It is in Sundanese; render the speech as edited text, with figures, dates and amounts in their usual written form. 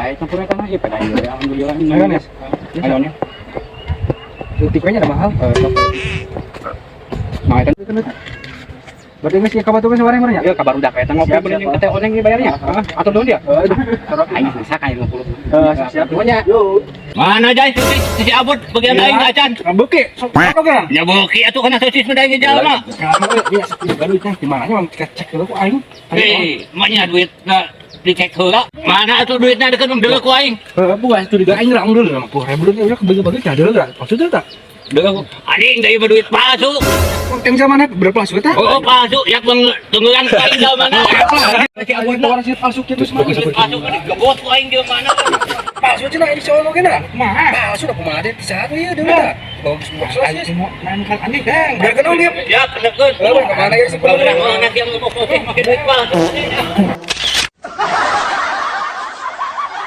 Bae campur eta mah ieu pada ieu alhamdulillah. Ayo, Nes. Ayo nya. Tiketnya ada mahal. Eh, sok. Nah, eta Berarti geus ka batu geus wareng ya? ieu kabar udah eta ngopi Siap, bener siap, teh oneng ieu bayarnya. Ah. Heeh. Atur nuhun dia. Aduh, Aing masak aing 50. Eh, siap. Nuhun nya. Yo. Mana jay si abut bagian aing acan. Beuki, sok sok kan. Ya beuki atuh kana sosis mah aing jalma. Kamu ya sepi baru teh di mana nya cek cek dulu ku aing. Eh, manya duit na dicek heula. Mana atuh duitna deket mah deuleu ku aing. Heeh, buah curiga aing langsung dulu 50.000 dulu udah kebagi-bagi teh deuleu kan. Maksudnya tak? Deuleu anjing deui mah duit palsu. Yang zaman berapa palsu teh? Oh, palsu yak bang tunggulan ku aing jalmana. Si abut orang si palsu kitu semua. Duit palsu mah digegot ku aing di mana. Palsu cenah ini soal mungkin ah. Palsu dah kumaha deh bisa tuh ya deuleu tah. Bagus bagus. Nan kan anjing dang. Biar kenal dia. Ya, kenekeun. Lalu kemana ya sih? Orang anak yang ngomong sosis make duit palsu.